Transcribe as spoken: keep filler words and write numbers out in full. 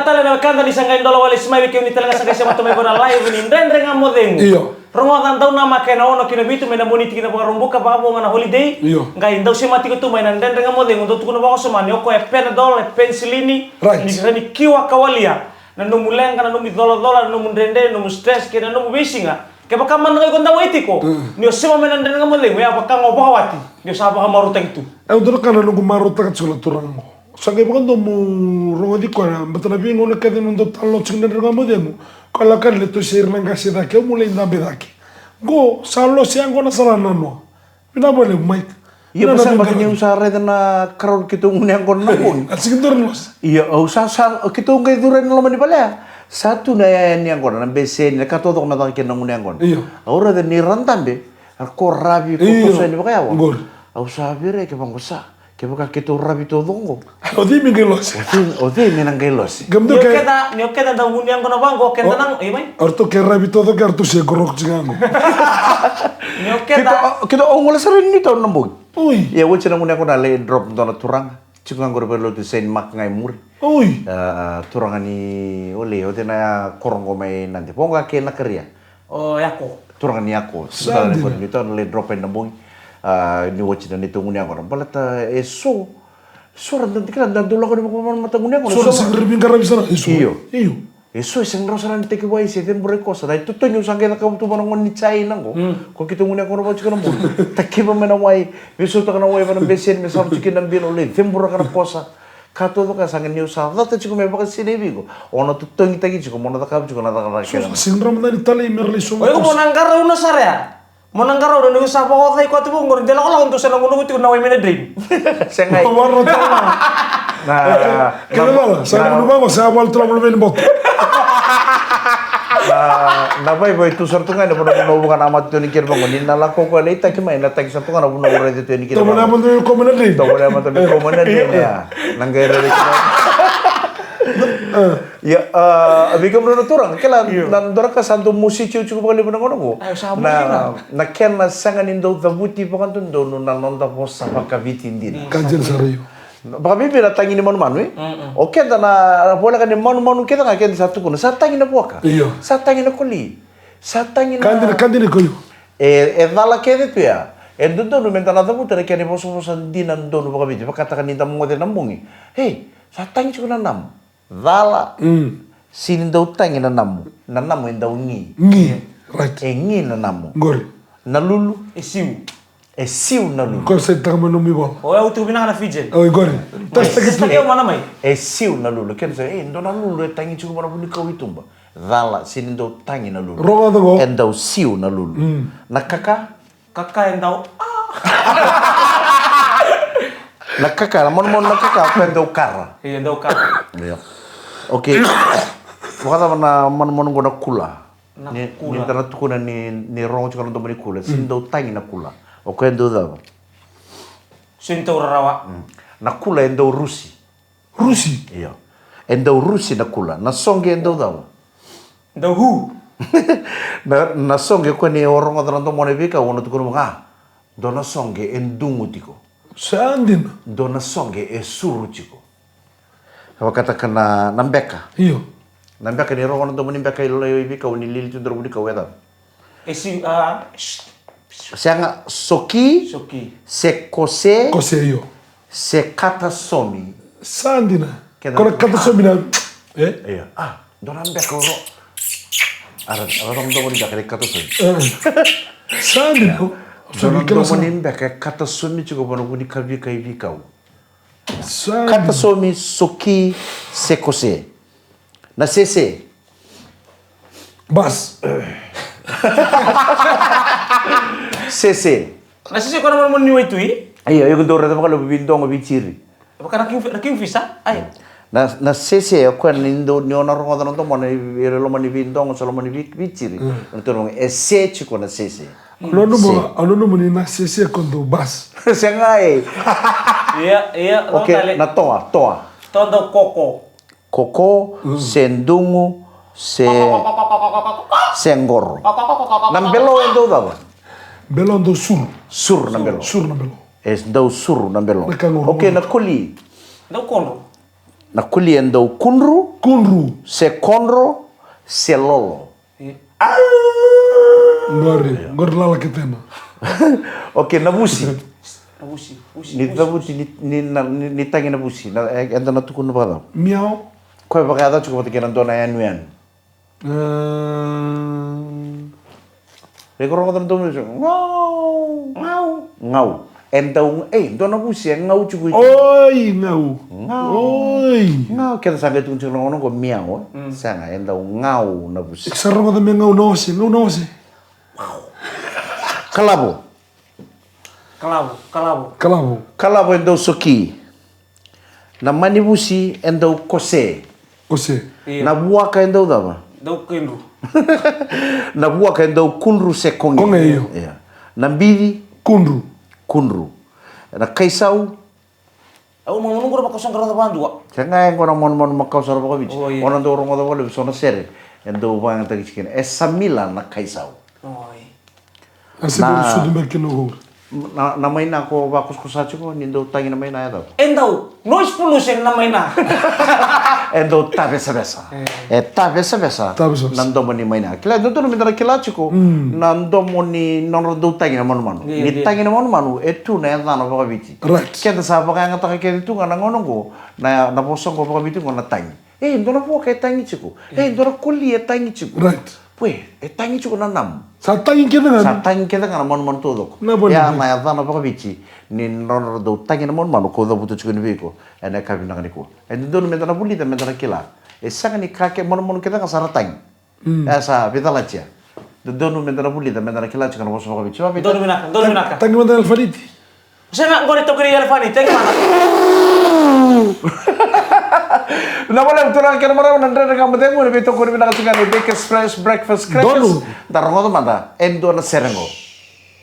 Tale na wekada ni sa qai dola wale si mai vei kemuni tale ga sa qai semata mai vua na live ni Dredre Ga Mo Cegu. Io. Rogoca dau namaka ena ono ki na vitu mai na Moniti ki na Vakaraubuka, vakavo ga na holiday. Io. Qai dau sema tiko tu mai na Dredre Ga Mo Cegu, dau tukuna vakawasoma ni o koya e Panadol, e penisilini, right, ni sa ni kiwa kawalia na nomu leqa, na nomu icolacola, na nomu dredre, na nomu stress kei na nomu veisiga. Kevaka mada ga iko dawai tiko, mm, ni o sema mai na Dredre Ga Mo Cegu, e a vaka ga o vakawati ni o sa vakamarautaki tu. E dua na ka na noqu marautaka tiko na turaga qo. Sa qai vakadomu rogoci koya, baleta na veigauna kece na dau talanoa tiko na Dredre Ga Mo Cegu, koya lako yani lai toso ira na qase cake, au mo lai dabe cake. Qo sa lose yaqona sara na noa. Vinaka vakalevu, Mike. Ia, vinaka, baleta ni au sa raica na karau keitou gunu yaqona na bogi. A sega ni dua na lose. Ia, au sa, sa, keitou qai curu ena loma ni vale ya. Sa tu na yaya ni yaqona, na beseni, na ka taucoko me caka kina na gunu yaqona. Io. Au raica ni ra dabe, ra ko ravi, ko, io, toso yani vakayawa. Qori. Au sa via raica kevaka qo sa, kevaka keitou ravi taucoko qo. O cei me qai lose? O cei, o cei me na qai lose? Ni o keda, ni o keda na gunu yaqona vaqo, o keda na, e mai? O ratou ke ravi taucoko, o ratou se qoroqo tiko ga qo. Ni o keda. Keitou, keitou, au gole sara ni tau na bogi. Oi. Ia, oti na gunu yaqona lai drop dua na turaga. Tiko ga qori vale ni lotu Saint Mark ga e muri. Oi. A, turaga ni, o lei, o cei na koro qo mai Nadi? Voqa kei Nakaria. O Yako. Turaga ni Yako. Sa dina. Ni tau na lai drop ena bogi. A, ni oti na neitou gunu yaqona. Baleta e so, so ra dau, kila, da dau lako ni vakamamata gunu yaqona. So ra sega ni qaravi sara, e so. Io. Io. E so e sega ni rawa sara ni tekivu ai se cebura i kosa. Na itotogi au sa qai cakava tu vua na gone ni Jaina qo. Mm. Ko keitou gunu yaqona vaka tiko na bogi. Takiva mai na wai, veisautaka na wai vua na beseni me sava tiko kina na bilo, lai ceburaka na kosa. Ka taucoko ya sa qai ni au sa cata tiko me vakasinaiti vei iko. O na totogitaki tiko, mo na cakava tiko na cakacaka kece. So sa sega ni rawa mada ni talai me ra lai sogo. O iko mo na qarauna sara ya. Mo na qarauna, ni ko sa vakaoca iko tu vaqori, de lakolako dou sa na gunuva tiko na wai mai na drain. Sega. Ko vara tau. Na, kena na, vara, sa na, gunu vaqo, sa valu tu na vulu veni boto. Na, na vaivai tu sara tu ga ena vanua, vanua vuka na mata tu yani kina vaqo, ni na lako ko lai taki mai, na taki sara tu ga na vanua raici tu yani kina vaqo. Tovolea mada me kau mai na drain. Tovolea mada me kau mai na drain, ya. Na qai raici kina. Ia, a, vei kemudou na turaga, kila, io, na dua na ka sa dau mositi au tiko vakalevu na gauna qo. Ai, sa mositi na, na kena sega ni dau cavuti vakadodonu na noda vosa vakaviti dina. Mm. Ka dina sara, io. Vakabibi na tagi ni manumanu, e? Mm, mm. O keda na voleka ni manumanu kece ga keda sa tukuna. Sa tagi na vuaka. Io. Sa tagi na koli. Sa tagi na. Ka dina, ka dina ko io. E, e cala kece tu ya. E dodonu meda na cavuta na kena ivosavosa dina donu vakaviti. Vakataka ni da moce na bogi. Ei, sa tagi tiko na namu. Cala. Mm. Sega ni dau tagi na namu. Na namu e dau gi. Gi. Right. E gi na namu. Qori. Na lulu. E siu. E siu na lulu. Ko sa itaka mai nomu ivola. O yau tu vinaka na Fijian. O, qori. Tasitaki tu. Tasitaki au mana mai. E siu na lulu. Kena sa, e, dua na lulu e tagi tiko mai na vunikau i tuba. Cala, sega ni dau tagi na lulu. Rogoca qo. E dau siu na lulu. Mm. Na kaka. Kaka e dau, a. Na kaka, na manumanu na kaka, e dau kara. Io, e dau kara. Io. Okay. Vakacava na manumanu qo na kula? Na kula. Ni, ni da na tukuna ni, ni rogo tiko na domo ni kula. Sega ni dau tagi na kula. O koya e dau cava? Sega ni dau rarawa. Mm. Na kula e dau rusi. Rusi. Io. E dau rusi na kula. Na soqe e dau cava? Dau hu. Na, na soqe ko ni o rogoca na domona e veikau, o na tukuna vaka, dua na soqe e dugu tiko. Sa dina. Dua na soqe e suru tiko. Vakataka na, na beka. Io. Na beka, ni rogo na domo ni beka e loma ni veikau, ni lili tu dua na vunikau, e cava? E si, a, Sega, soki, soki, se kose, kose, io, se kata somi. Sa dina. Keda ko na kata somi na, e? Io. A, dua na beka o ro. Ara, ara dua na domo ni beka e kata somi. E. Sa dina. Dua na domo ni beka e kata somi tiko vua na vunikau, veikau. Sa dina. Kata somi, soki, se kose. Na sese. Bas. Sese. Na sese ko na manumanu ni waitui? Io, io, ko dou raica vakalevu veidogo, veitiri. Vaka na king, na kingfisher, ai. Na, na sese, o koya ni dou, ni o na rogoca na domona e loma ni veidogo se loma ni vei, veitiri. Mm. Na toro e se tiko na sese. Au nanuma, au nanuma ni na sese ko dou bas. Sega, e. Ia, ia. Okay, na toa, toa. Toa dau koko. Koko, mm, se dugu, se, se qoro. Na belo e dau cava? Belo dau suru. Suru na belo. Suru na belo. E dau suru na belo. Na ka qoro. Okay, na koli. Dau kodro. Na koli e dau kudru, kudru, se kodro, se lolo. Qori, qori lala ketena. Okay, na vusi. Na vusi, vusi, ni vusi. Cavuti ni, ni, na, ni, ni tagi na vusi. Na, e, eda na tukuna vakacava? Miao. Koya vakayaca tiko vata kei na dua na yanuyanu. Reko rogoca na dua na vusi. Ngau. Ngau. Ngau. E dau, e, dua na vusi e ngau tiko i. Oi, ngau. Ngau. Oi. Ngau, keda sa qai tukuna tiko na gauna qo miao. Sega, e dau ngau na vusi. Sa rogoca me ngau na ose, ngau na ose. Kalavo. Kalavo, kalavo. Kalavo. Kalavo e dau soki. Na manivusi e dau kose. Kose. Io. Na vuaka e dau cava? Dau kidru. Na vuaka e dau kudru se koge. Koge, io. Io. Na bici? Kudru. Kudru. Na kaisau? Au manumanu qo na vakau sa qaraca vadua. Kega e qo na manumanu makau sara vakaviti. O na dau rogoca vakalevu so na sere e dau vakayagataki tiko kina. E samila na kaisau. Oi. A se bera sucu beka kina o koura. Na, na maina ko vakusakusa tiko ni dau tagi na maina e cava? E dau noise pollution na maina. E dau tavesavesa. E tavesavesa na domo ni maina. Kila e dodonu me da na kila tiko na domo ni nodra dau tagi na manumanu. Ni tagi na manumanu e tu na yacana vakaviti. Keda sa vakayagataka kece tu ga na gauna oqo na vosa oqo vakaviti oqo na tagi. E dua na vuaka e tagi tiko. E dua na koli e tagi tiko. Right. Pue, e tagi tiko na namu. Sa tagi kece ga. Sa tagi kece ga na manumanu taucoko. Na vale. Ia na yacana vakaviti ni nodra dau tagi na manumanu ko cavuta tiko ni vei iko. Ena yakavi vinaka nikua. E dodonu meda na vulica meda na kila. E sega ni ka ke manumanu kece ga sa ra tagi. E sa veicalatia. Dodonu meda na vulica meda na kila tiko na vosa vakaviti. Donu vinaka, donu vinaka. Tagi mada na elefaniti. Sega, qori tokoni elefani, thank you. Na vale, turaga kei na marama, na Dredre Ga Mo Cegu, na veitokoni vinaka tiko ga ni Bakers Fresh Breakfast Crackers. Donu. Da rogoca mada e dua na sere qo.